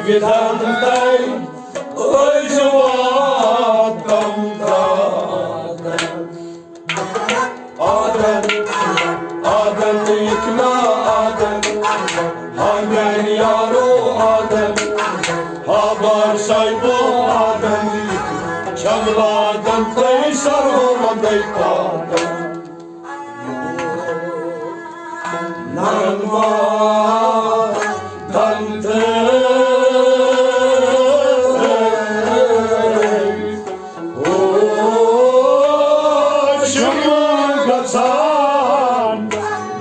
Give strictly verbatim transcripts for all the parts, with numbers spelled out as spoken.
وِدھان تۄہہِ ٲسۍ واتان دادن۔ آدن، آدن، اِکلا آدن، ہا میانہِ یارو آدن، ہا بار صاحبو آدن، چھملادن تۄہہِ سرو مندے پادن۔ نرما دنتھے۔ او، چھُم گژھان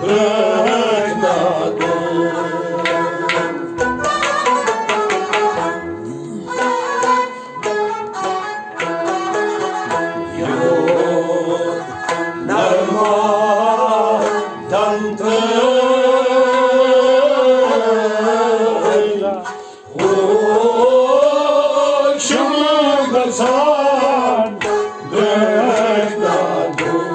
برٛونٛہہ نادُن۔ یوت نرما دنتھے۔ او، چھُم گژھان برٛونٛہہ نادُن۔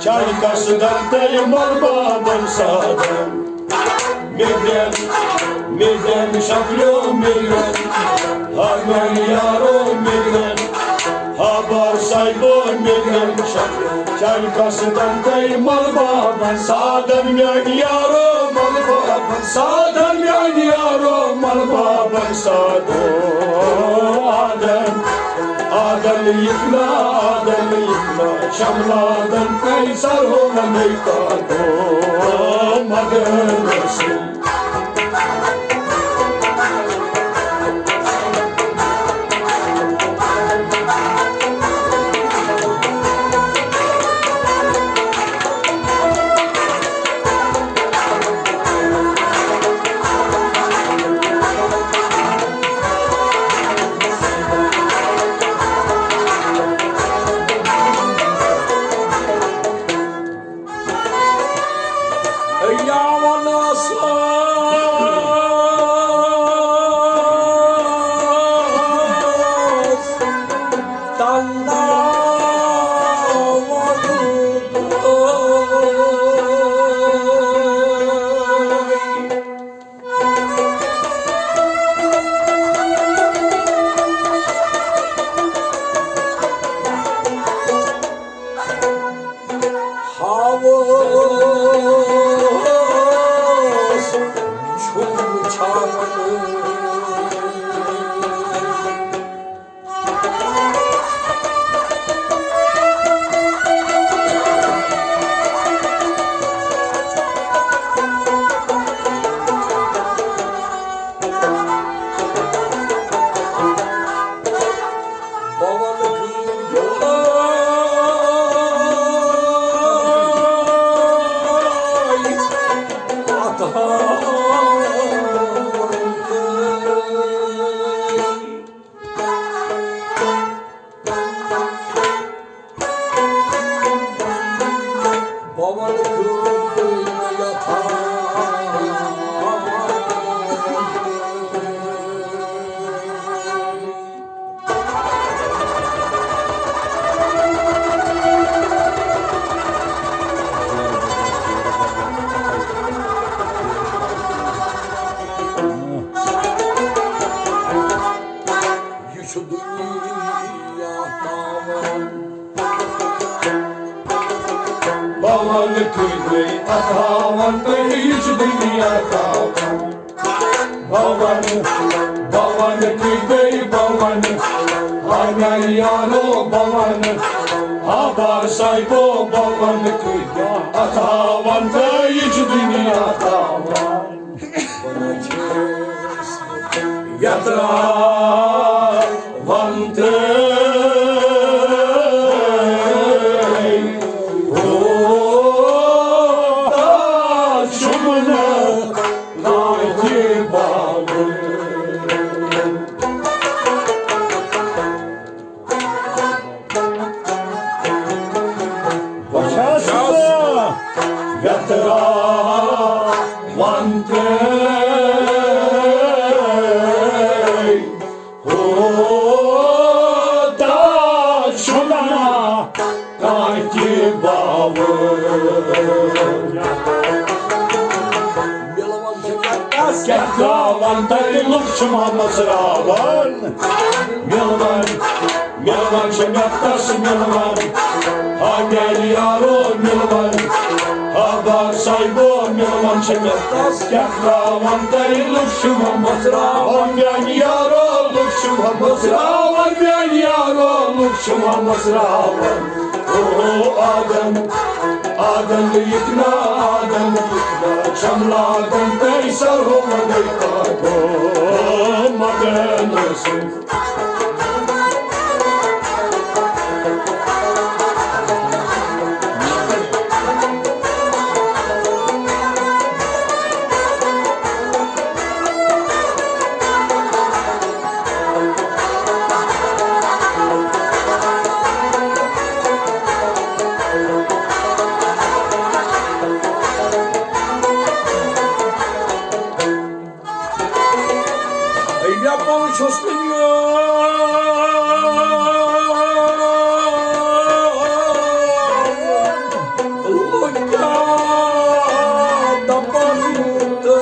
چل قصدن تۄہہِ ملبابن سادن۔ مےٚ دِن، مےٚ دِن شکلو مےٚ دِن، ہا میانہِ یارو مےٚ دِن، ہا بار صاحبو مےٚ دِن۔ چل قصدن تۄہہِ ملبابن سادن، میانہِ یارو ملبابن سادن، میانہِ یارو ملبابن سادو آدن۔ آدن اِکلا، آدن اِکلا، شملادن قیصر ہو نمے کا دو مدن رسول۔ ہاوس چھُم چھاوان۔ یہِ چھُ دُنیا تاوان۔ بہٕ وَنہٕ تُہۍ گٔے اَتھاوَن تہٕ یہِ چھُ دُنیا تاوان۔ بہٕ وَنہٕ، بہٕ وَنہٕ تُہۍ گٔے، بہٕ وَنہٕ، ہا میٛانہِ یارو، بہٕ وَنہٕ، ہا بار صاحبو، بہٕ وَنہٕ تُہۍ گٔے اَتھاوَن تہٕ یہِ چھُ دُنیا تاوان۔ یترا ونتے ہو تاج شمن راجی بابل۔ بہٕ چھَس یترا ونتے ہو تاج شمن راجی بابل۔ کیٛاہ ترٛاوان تَتہِ لُکھ چھِ مۄژراوان۔ مِلوان، مِلوان چھِ مےٚ تَس مِلوان۔ ہا میٛانہِ یارو مِلوان۔ ہا بار صاحبو مِلوان چھِ مےٚ تَس۔ کیٛاہ ترٛاوان تَتہِ لُکھ چھِ مۄژراوان۔ میٛانہِ یارو لُکھ چھِ مۄژراوان۔ میٛانہِ یارو لُکھ چھِ مۄژراوان۔ او آدم، آدم یِکنا، آدم یِکنا، چھم لاگن تَے سرو مدے کا۔ او مدن سُنٛد۔ ہے، مےٚ پوٚز چھُس نہٕ یہِ۔ لوٚگ کیٛاہ دَپَن تہٕ۔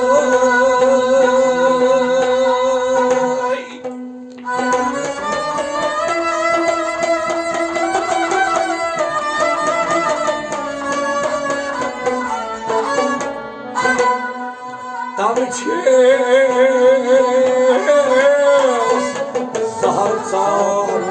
تَوٕ چھِ زہر ژارُن۔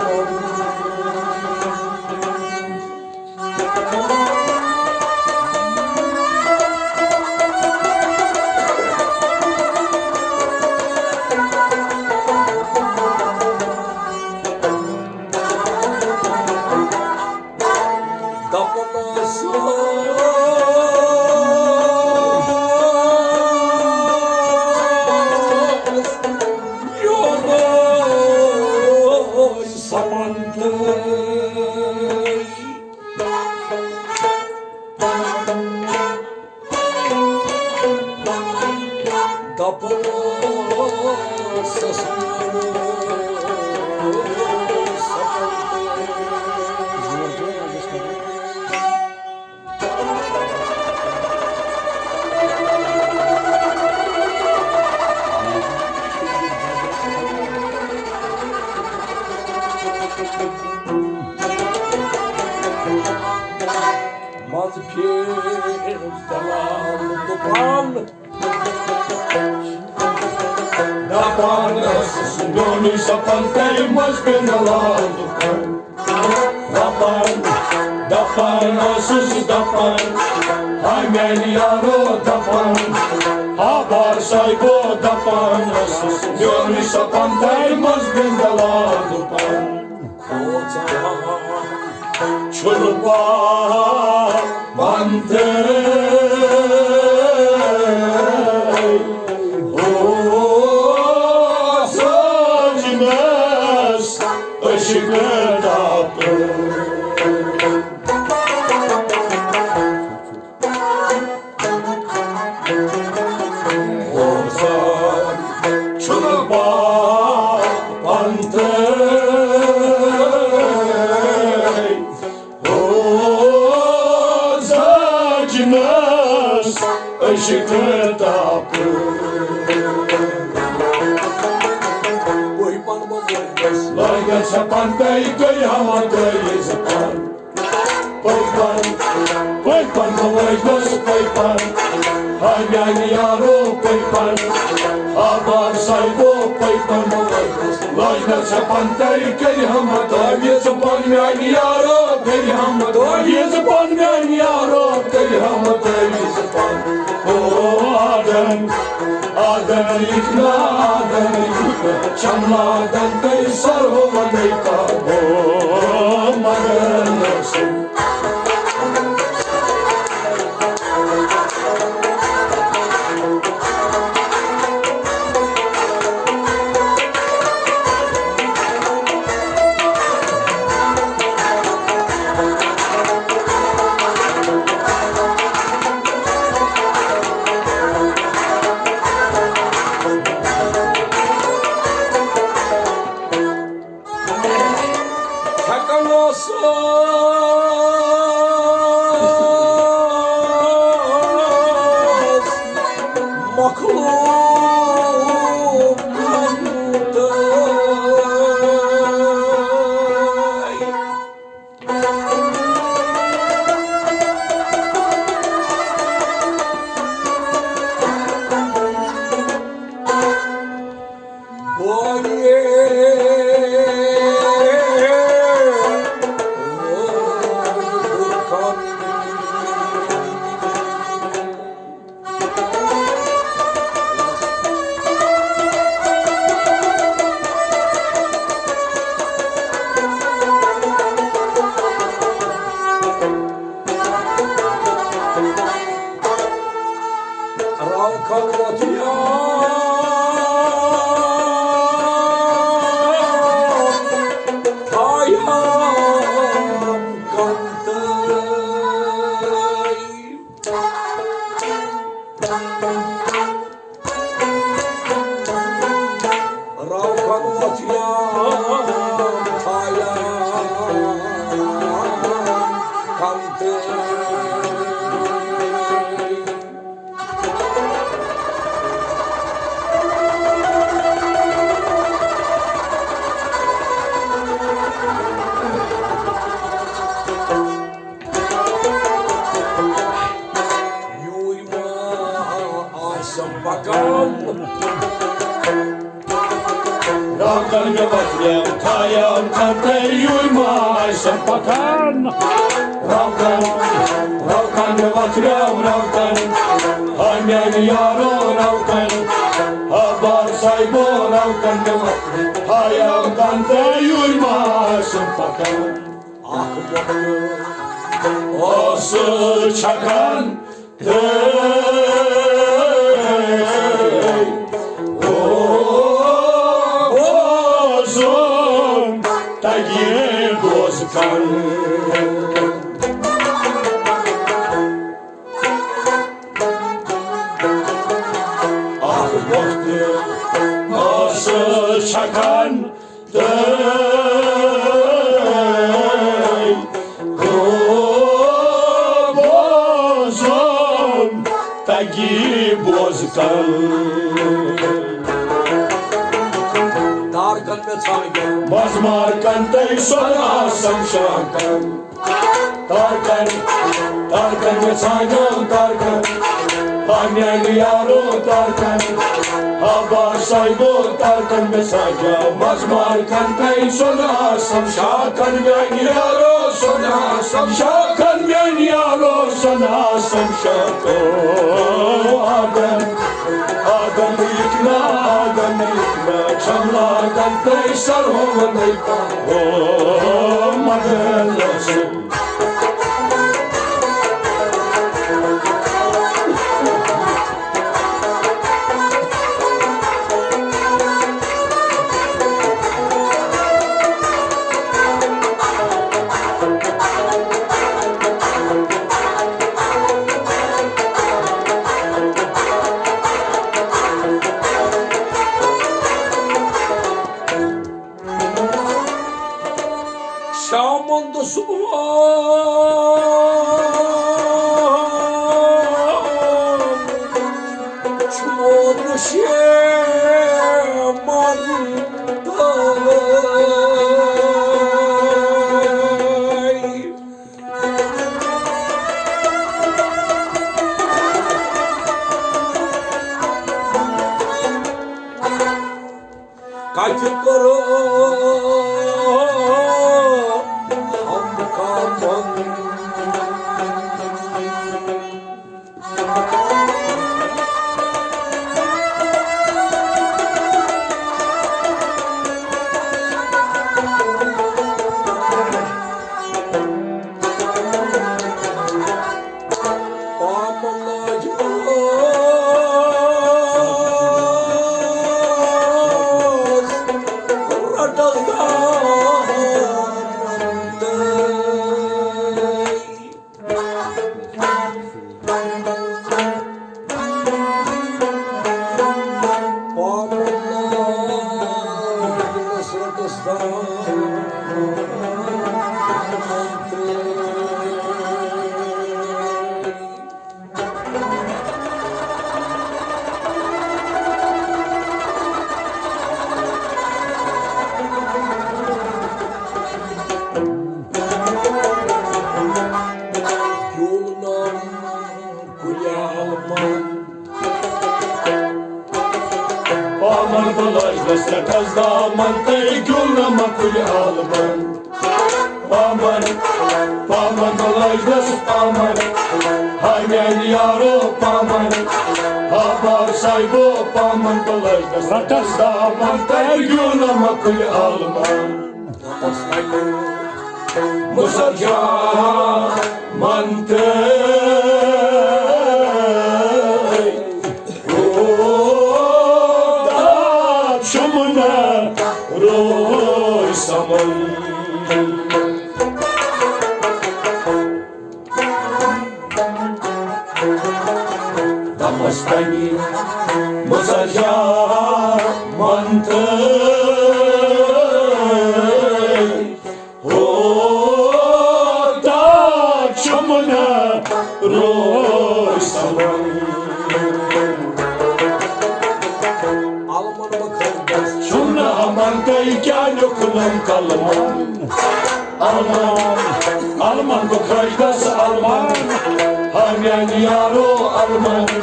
دَپُن اوس یوٚہَے سَپَن تہٕ۔ دَپُن اوسُس۔ منٛز پھیرِ دلال دُکان۔ دپان ٲسٕس میونُے سپن تَمہِ منٛز پینڈل آو دُکان۔ دپان، دپان ٲسٕس دپان، ہاے میانہِ یارو دپان، ہا بار صاحبو دپان ٲسٕس میونُے سپن تَمہِ منٛز پینڈل آو دُکان۔ کھوژان چھُنہٕ پاپن تہِ۔ ہو سجنس عشق ٹاپہٕ۔ کھوژان چھُنہٕ پاپن تہِ۔ ہو سجنس عشق ٹاپہٕ۔ پٔہۍ پن وۄنۍ لٲگۍ سپن تَے گٔے ہوا تٲویٖز پن۔ پٔہۍ پن، پٔہۍ پن بہٕ لٲگۍ پٔہۍ پن۔ ہاے میانہِ یارو پٔہۍ پن۔ ہا بار صاحبو پٔہۍ پن بہٕ لٲگۍ۔ لٲگۍ مےٚ سپن تَے گٔے ہوا تٲویٖز پن۔ میانہِ یارو گٔے ہوا تٲویٖز پن۔ میانہِ یارو گٔے ہوا تٲویٖز پن۔ او آدم، آدم لکھنا، آدم لکھنا، چملا دن کئی سر ہو مدے کا۔ او مدن سن۔ یوٗرۍ ما آسٮ۪م پکان۔ راوتن مےٚ وتھریو تھایم کھنتَے یوٗرۍ ما آسٮ۪م پکان۔ راوتن، راوتن مےٚ وتھریو راوتن۔ ہاے میانہِ یارو راوتن۔ ہا بار صاحبو راوتن مےٚ وتھریو تھایم کھنتَے یوٗرۍ ما آسٮ۪م پکان۔ اکھ وقت اوس چھکان تہٕ بوزُن تگہِ بوزکن۔ اکھ وقت اوس چھکان تہٕ بوزُن تگہِ بوزکن۔ تارکن مےٚ ژھانٛڈٮ۪م۔ منٛز مارکن تہٕ سۄنہٕ آسم شاکن۔ تارکن، تارکن مےٚ ژھانٛڈٮ۪م تارکن۔ ہا میانہِ یارو تارکن۔ ہا بار صاحبو تارکن مےٚ ژھانٛڈٮ۪م۔ منٛز مارکن تہٕ سۄنہٕ آسم شاکن۔ میانہِ یارو سۄنہٕ آسم شاکن۔ میانہِ یارو سۄنہٕ آسم شاکن۔ آدم، آدم یِکھ نا، آدم یِکھ نا۔ چھم لاگن تہٕ سرو ونے۔ او مدن لوسن۔ شامن تہٕ صبحن چھُ مےٚ شیمن تہٕ کتہِ کرو ہم کامن۔ پامن بلٲجنس سٮ۪ٹھاہ دامن تہٕ گیُل نہٕ مۄکُل عالمن۔ پامن، پامن بلٲجنس پامن، ہا میانہِ یارو پامن، ہا بار صاحبو پامن بلٲجنس رٹس دامن تہٕ گیُل نہٕ مۄکُل عالمن۔ مسجد من تہٕ دمستانی مزاجا منتر ہو تا چمنا روی سمن۔ المن بخردس چمنا ہمن تئی کیا لیکھنم قلمن۔ المان، المان بخردس المان، ہا میانہِ یارو المان،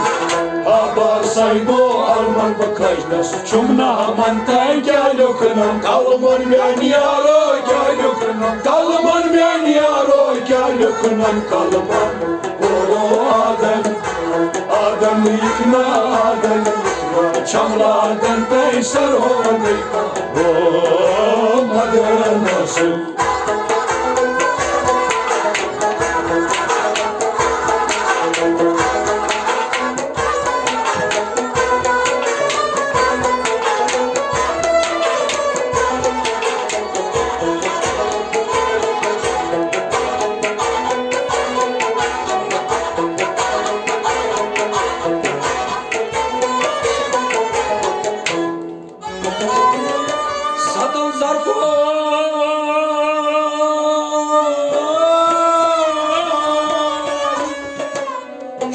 ہا بار صاحبو المان بخردس چمنا ہمن تئی کیا لیکھنم قلمن۔ میانہِ یارو کیا لیکھنم قلمن، میانہِ یارو کیا لیکھنم قلمن۔ او آدم، آدم یکنا، آدم یکنا، چملا آدم تئی سر ہو گئی۔ او مدن سو ستو زرکو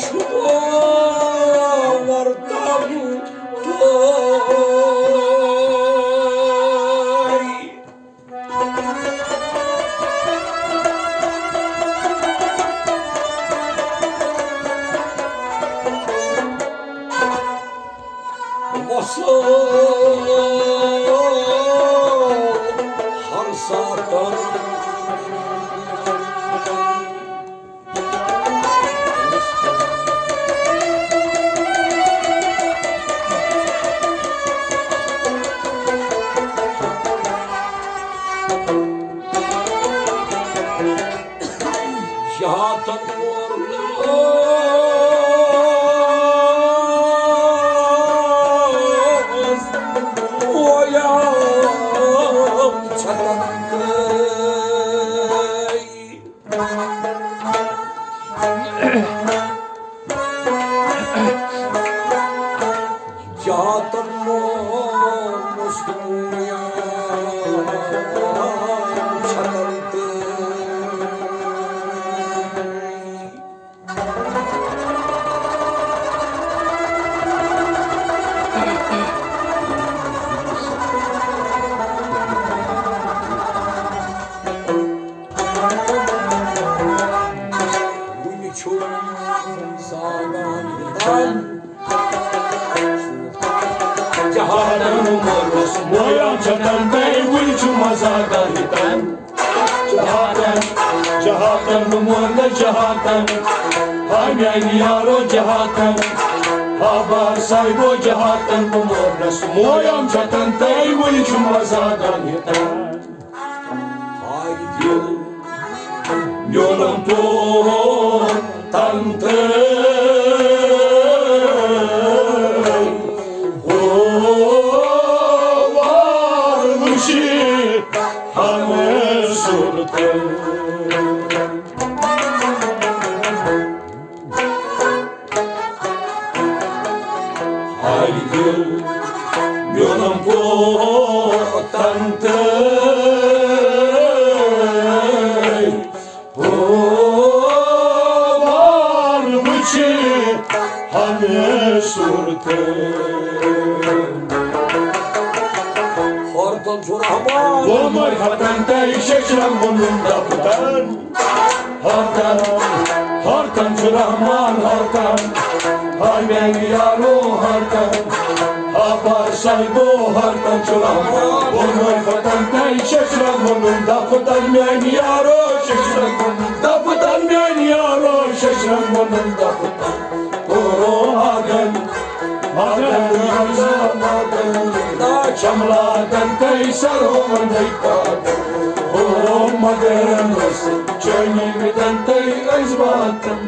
چھو ورتاو توئی۔ وسو ہر ساتن۔ جہاتن وول وویام چھتن تئی۔ جہاتن وول مستویام چھتن تئی۔ وُنہِ چھُم زاگان تن۔ جہاتن مونس مویام چھتن تئی، وُنہِ چھُم زاگان تن۔ جہاتن، جہاتن بہٕ مونس جہاتن، ہا میانہِ یارو جہاتن، ہا بار صاحبو جہاتن بہٕ مونس مویام چھتن تئی، وُنہِ چھُم زاگان تن۔ ہاے دل میونم تو تن تئی، ہو وار وشی ہمیں صورت۔ ہاے دل میونم کو تن تئی، ہو وار وچھِ ہمیں صورت۔ ہورتن چھُ رحمان۔ ووٚن مےٚ فتن تہٕ ششرم ووٚنُن دفتن۔ ہورتن، ہورتن چھُ رحمان ہورتن۔ ہا میانہِ یارو ہورتن۔ ہا بار صاحبو ہورتن چھُ رحمان۔ ووٚن مےٚ فتن تہٕ ششرم ووٚنُن دفتن میانہِ یارو۔ ششرم ووٚنُن دفتن میانہِ یارو۔ ششرم ووٚنُن دفتن۔ او آدم، آدم، آدم، آدم، شملہ آدم، کئی سر ہو مندے پاگل۔ او مدن، چنی بدن تئی از باتم۔